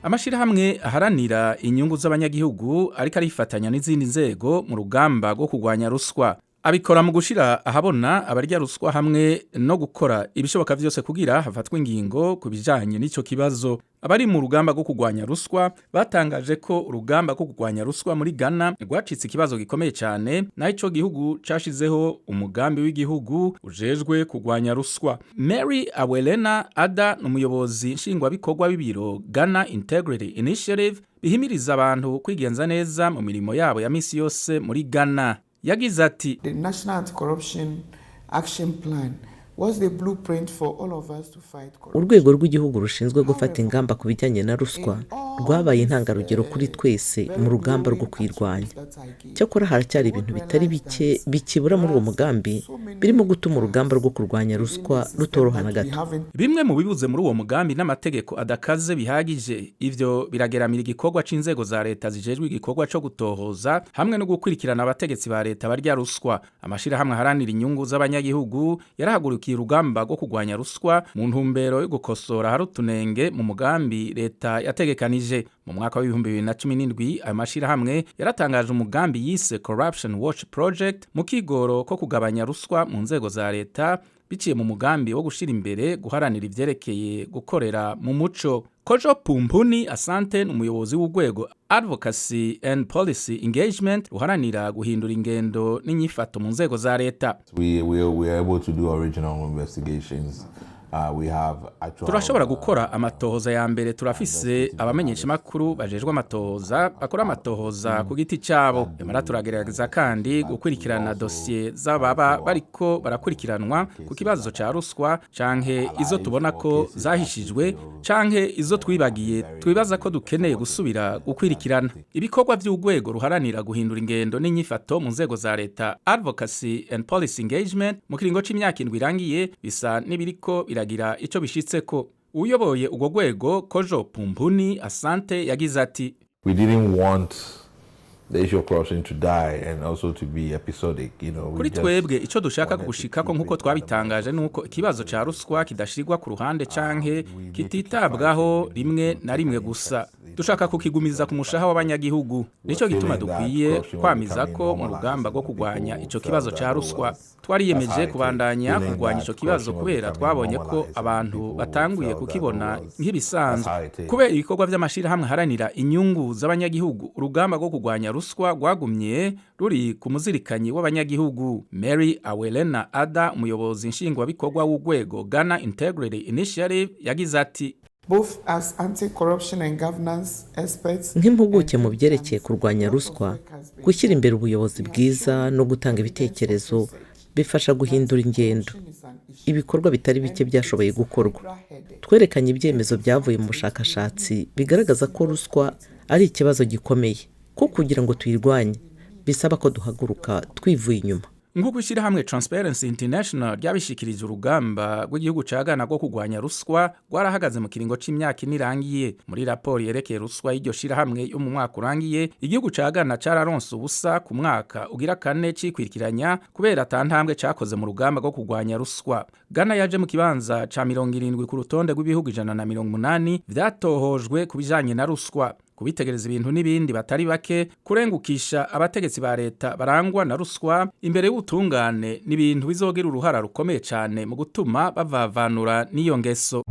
Amashirahamwe aharanira inyungu z'abanyagihugu ariko arifatanya n'izindi nzego mu rugamba rwo kurwanya ruswa. Abikora mu gushira ahabona abarya ruswa hamwe no gukora ibishoboka vyose kugira hafatwe ingingo ku bijanye n'ico kibazo. Abari mu rugamba rwo kurwanya ruswa batangaje ko urugamba rwo kurwanya ruswa muri Ghana rwacitse ikibazo gikomeye cyane, naho ico gihugu cashizeho umugambi w'igihugu ujejwe kurwanya ruswa. Mary Awelena Ada ni umuyobozi nshingwabikorwa w'ibiro Ghana Integrity Initiative, bihimiriza abantu kwigenza neza mu mirimo yabo ya misi yose muri Ghana. Yagize ati: The National Anti-Corruption Action Plan was the blueprint for all of us to fight corruption. Urwego rw'igihugu rushinzwe gufata ingamba ku bijyanye na ruswa rwabaye intangarugero kuri twese mu rugamba rwo kuyirwanya. Cyakora haracyari ibintu bitari bike bikibura muri uwo mugambi, birimo gutuma urugamba rwo kurwanya ruswa rutoroha na gato. Bimwe mu bibuze muri uwo mugambi n'amategeko adakaze bihagije. Ivyo birageramira igikorwa c'inzego za leta zijejwe igikorwa co gutohoza hamwe no gukurikirana abategetsi ba leta barya ruswa. Amashirahamwe aharanira inyungu z'abanyagihugu yarahagurukiye urugamba rwo kurwanya ruswa mu ntumbero yo gukosora hari utunenge mu mugambi leta yategekanije. Mu mwaka wa 2017, ayo mashirahamwe yaratangaje umugambi yise Corruption Watch Project mu kigoro ko kugabanya ruswa mu nzego za leta biciye mu mugambi wo gushira imbere guharanira ivyerekeye gukorera mu muco. Kojo Pumpuni Asante ni umuyobozi w'urwego Advocacy and Policy Engagement, ruharanira guhindura ingendo n'inyifato mu nzego za leta. We are able to do original investigations. We have actual, Turashobora gukora amatohoza ya mbere. Turafise abamenyeshamakuru bajejwe amatohoza bakora amatohoza ku giti cyabo. Nyamara turagerageza kandi gukurikirana dosiye z'ababa bariko barakurikiranwa ku kibazo ca ruswa, canke izo tubona ko zahishijwe, canke izo twibagiye twibaza ko dukeneye gusubira gukwirikirana. Ibikorwa by'urwego ruharanira guhindura ingendo n'inyifato mu nzego za leta, Advocacy and Policy Engagement, mu kiringo c'imyaka 7 irangiye bisa n'ibiriko biragira ico bishitseko. Uyoboye urwo rwego, Kojo Pumpuni Asante, yagize ati: We didn't want the issue of corruption to die and also to be episodic. We Kuri just twebwe, ico dushaka wanted to gushikako, keep nk'uko it twabitangaje, nuko ikibazo ca ruswa kidashirwa ku ruhande canke kititabwaho rimwe na rimwe gusa. Dushaka kukigumiza ku mushaha w'abanyagihugu. Nico gituma dukwiye kwamiza ko mu rugamba rwo kurwanya ico kibazo ca ruswa. Twariyemeje kubandanya kurwanya ico kibazo kubera twabonye ko abantu batanguye kukibona nk'ibisanzwe. Kubera ibikorwa vy'amashirahamwe aharanira inyungu z'abanyagihugu, urugamba rwo kurwanya ruswa rwagumye ruri ku muzirikanyi w'abanyagihugu. Mary Awelena Ada, umuyobozi nshingwabikorwa w'urwego Ghana Integrity Initiative, yagize ati: Both as anti-corruption and governance experts, Nk'impuguke mu byerekeye kurwanya ruswa, gushyira imbere ubuyobozi bwiza no gutanga ibitekerezo bifasha guhindura ingendo, ibikorwa bitari bike byashoboye gukorwa. Twerekanye ibyemezo byavuye mu bushakashatsi bigaragaza ko ruswa ari ikibazo gikomeye, ko kugira ngo tuyirwanye bisaba ko duhaguruka twivuye inyuma. Nk'uko ishyirahamwe Transparency International ryabishikirije, urugamba rw'igihugu ca Ghana rwo kurwanya ruswa rwarahagaze mu kiringo c'imyaka 4 irangiye. Muri raporo yerekeye ruswa y'iryo shirahamwe yo mu mwaka urangiye, igihugu ca Ghana cararonse ubusa ku mwaka ugira kane cikwirikiranya kubera ata ntambwe cakoze mu rugamba rwo kurwanya ruswa. Ghana yaje mu kibanza ca 70 ku rutonde rw'ibihugu 180 vyatohojwe ku bijanye na ruswa. Kubitegereza ibintu n'ibindi batari bake, kurengukisha abategetsi ba leta barangwa na ruswa imbere y'ubutungane ni ibintu bizogira uruhara rukomeye cyane mu gutuma bavavanura n'iyo ngeso.